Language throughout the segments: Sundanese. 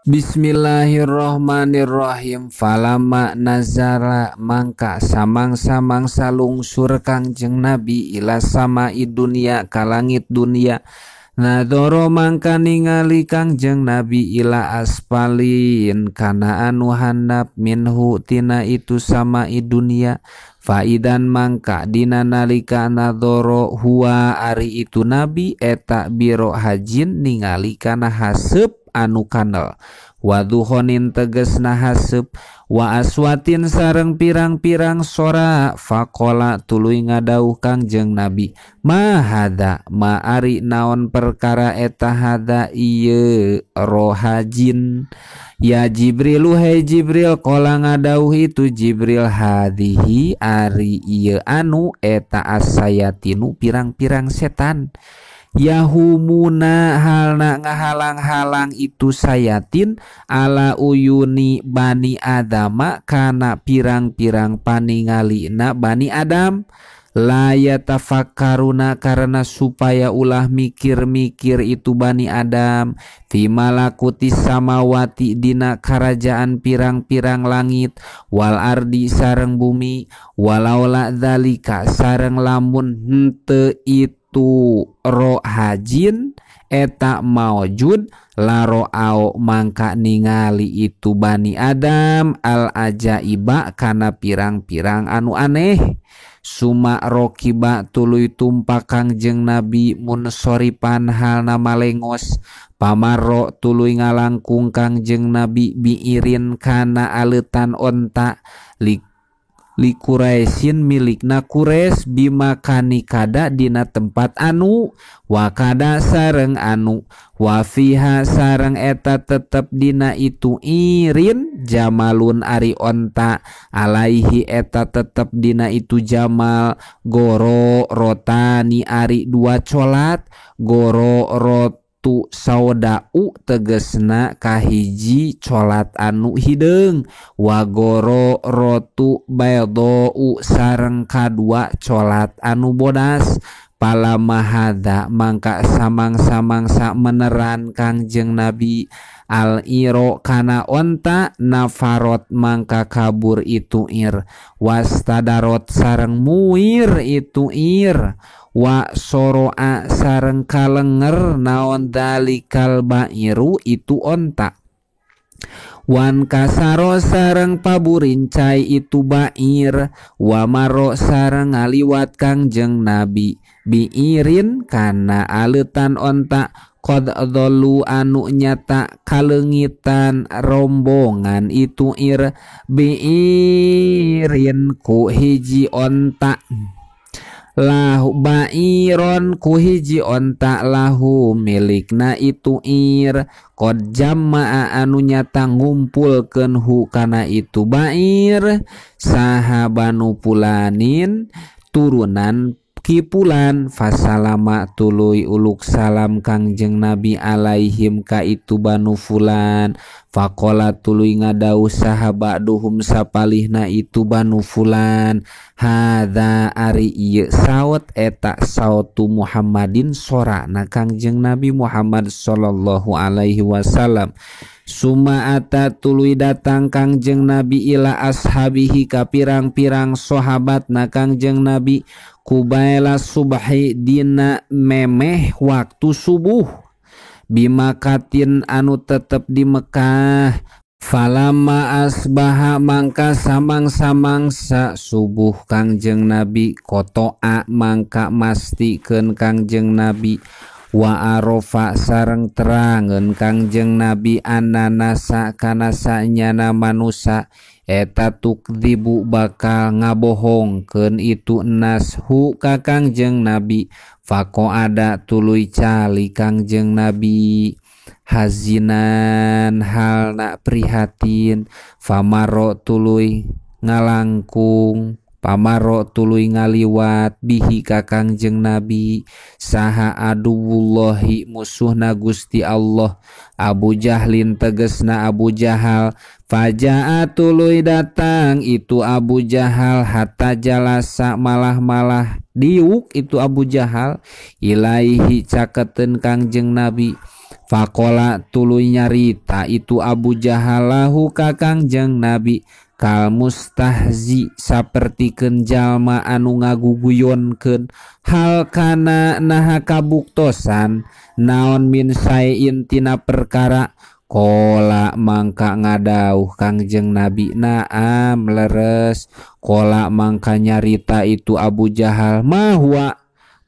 Bismillahirrahmanirrahim. Falama nazara mangka samang-samangsa lungsur Kangjeng Nabi ila samai dunia ka langit dunia. Nadoro mangka ningali Kangjeng Nabi ila aspalin kana anu handap minhu tina itu samai dunia. Faidan mangka dina nalika nadoro huwa ari itu Nabi eta biro hajin ningali kana haseup anu kanel. Waduhonin tegesna haseup wa aswatin sareng pirang-pirang sora. Faqala tuluy ngadauh Kangjeng Nabi, ma hada ma ari naon perkara eta hada ieu rohajin. Ya Jibrilu hei Jibril, qala ngadauh itu Jibril, hadihi ari ieu anu eta asayatinu pirang-pirang setan. Yahumuna halna ngahalang-halang itu sayatin ala uyuni bani adama kana pirang-pirang paningalina bani Adam. La yatafakkaruna karena supaya ulah mikir-mikir itu bani Adam fi malakuti samawati dina karajaan pirang-pirang langit wal ardi sareng bumi walaula dzalika sareng lamun henteu itu rohajin eta maujud laro ao mangka ningali itu bani Adam al ajaiba kana pirang-pirang anu aneh. Suma rokiba tuluy tumpak Kangjeng Nabi munsoripan halna malengos. Pamarro tuluy ngalangkung Kangjeng Nabi biirin kana aleutan onta likuraisin milikna Quraisy bimakani kada dina tempat anu wakada sareng anu wafiha sareng eta tetep dina itu irin jamalun ari onta alaihi eta tetep dina itu jamal goro rotani ari dua colat goro rot tu saudau tegesna kahiji colat anu hideung wagoro rotu baydou sareng kadua colat anu bodas. Palama hadza mangka samang-samangsa meneran Kangjeng Nabi al iro kana onta nafarot mangka kabur itu ir wastadarot sareng muir itu ir wa soroa sareng kalenger naon dalikal bairu itu onta wan kasaro sareng paburincai itu bair wa maro sareng ngaliwat Kangjeng Nabi biirin kana aleutan onta qad dhallu anu nyata kalengitan rombongan itu ir biirin ku hiji onta lahu bairon ku hiji onta lahu milikna itu ir qad jama'a anu nyata ngumpulkeun hu kana itu bair saha banu pulanin turunan kipulan. Fasalama tuluy uluk salam Kangjeng Nabi alaihim ka itu banu fulan. Faqala tuluy ngadauh saha ba'duhum sapalihna itu banu fulan, hadza ari ieu saut eta sautu Muhammadin sorana Kangjeng Nabi Muhammad sallallahu alaihi wasallam. Suma ata tuluy datang Kangjeng Nabi ila ashabihi ka pirang-pirang sahabatna Kangjeng Nabi kubaila subhi dina memeh waktu subuh bimakatin anu tetep di Mekah. Falama asbaha mangka samang-samangsa subuh Kangjeng Nabi kotoa mangka mastikeun Kangjeng Nabi wa arofa sareng terangeun Kangjeng Nabi ananasa kana sanyana manusa eta tukdzibu bakal ngabohongkeun itu nashu ka Kangjeng Nabi. Faqo ada tuluy cali Kangjeng Nabi hazinan halna prihatin. Famaro tuluy ngalangkung pamaro tuluy ngaliwat bihi ka Kangjeng Nabi saha aduwullahi musuhna Gusti Allah Abu Jahlin tegesna Abu Jahal. Fajaa tuluy datang itu Abu Jahal hatta jalasa malah-malah diuk itu Abu Jahal ilaihi caketeun Kangjeng Nabi. Faqala tuluy nyarita itu Abu Jahal lahu ka Kangjeng Nabi kal mustahzi sapertikeun jalma anu ngaguguyonkeun hal kana naha kabuktosan naon min saein tina perkara. Kola mangka ngadauh Kangjeng Nabi naam leres. Kola mangka nyarita itu Abu Jahal ma huwa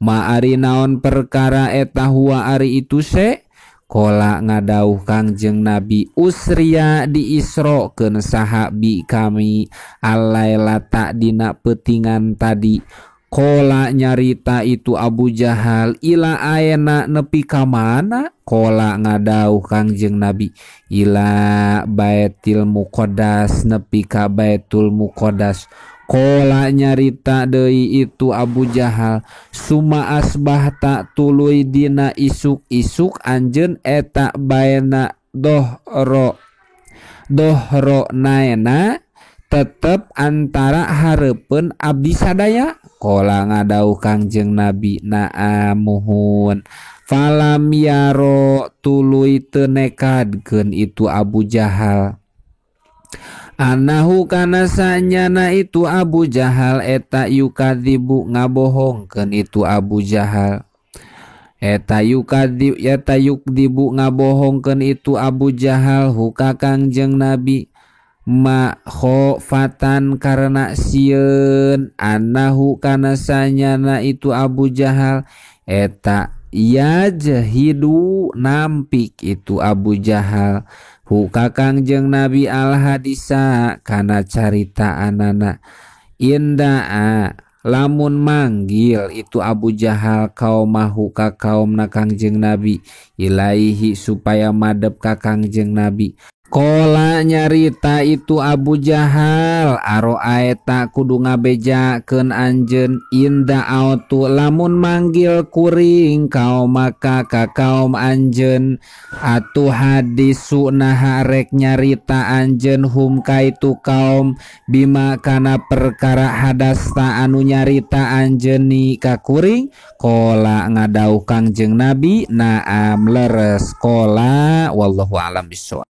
ma ari naon perkara eta huwa ari itu se. Kola ngadauh Kangjeng Nabi usria diisrokeun saha bi kami alailata dina peutingan tadi. Kola nyarita itu Abu Jahal ila aena nepi ka mana? Kola ngadauh Kangjeng Nabi ila Baitul Muqaddas nepi ka Baitul Muqaddas. Kola nyarita deui itu Abu Jahal suma asbahta tuluy dina isuk-isuk anjeun eta baena dohro dohro naena tetep antara hareupeun abdi sadaya. Kola ngadauh Kangjeng Nabi naam muhun. Falam yaro tuluy teu nekadkeun itu Abu Jahal anahu kana sanyana itu Abu Jahal eta yukadzibu ngabohongkeun itu Abu Jahal eta yukadzib eta yukdibu ngabohongkeun itu Abu Jahal huka Kangjeng Nabi ma khofatan karena sieun anahu kana sanyana itu Abu Jahal eta yajhidu nampik itu Abu Jahal huka Kangjeng Nabi al hadisa kana carita anana. Indaa lamun manggil itu Abu Jahal kaumahu ka kaumna Kangjeng Nabi ilaihi supaya madep ka Kangjeng Nabi. Kola nyarita itu Abu Jahal aroaeta kudu ngabejakeun anjeun inda autu lamun manggil kuring kaum maka ka kaum anjeun atuh hadisu naha rek nyarita anjeun hum ka itu kaum bima kana perkara hadasta anu nyarita anjeun ni ka kuring. Kola ngadauh Kangjeng Nabi naam leres. Kola wallahu alam bissawab.